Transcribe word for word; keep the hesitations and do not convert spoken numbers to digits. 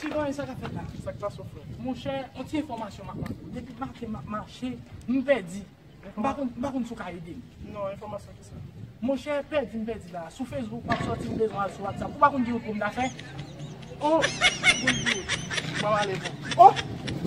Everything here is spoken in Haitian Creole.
Sidonye, sa k ap fèt la? Sa k pase, frè? Monchè, yon ti enfòmasyon m ap mande w. Depi maten m ap mache, m pèdi. M pa konn, m pa konn si w ka ede m. Non, enfòmasyon ki sa? Monchè, pèdi m pèdi la. Sou Facebook, m ap sòti, m bezwen al sou WhatsApp. Ou pa konn ki wout pou m ta fè? Oh! Ou konn ki wout? M ap ale bon. Oh!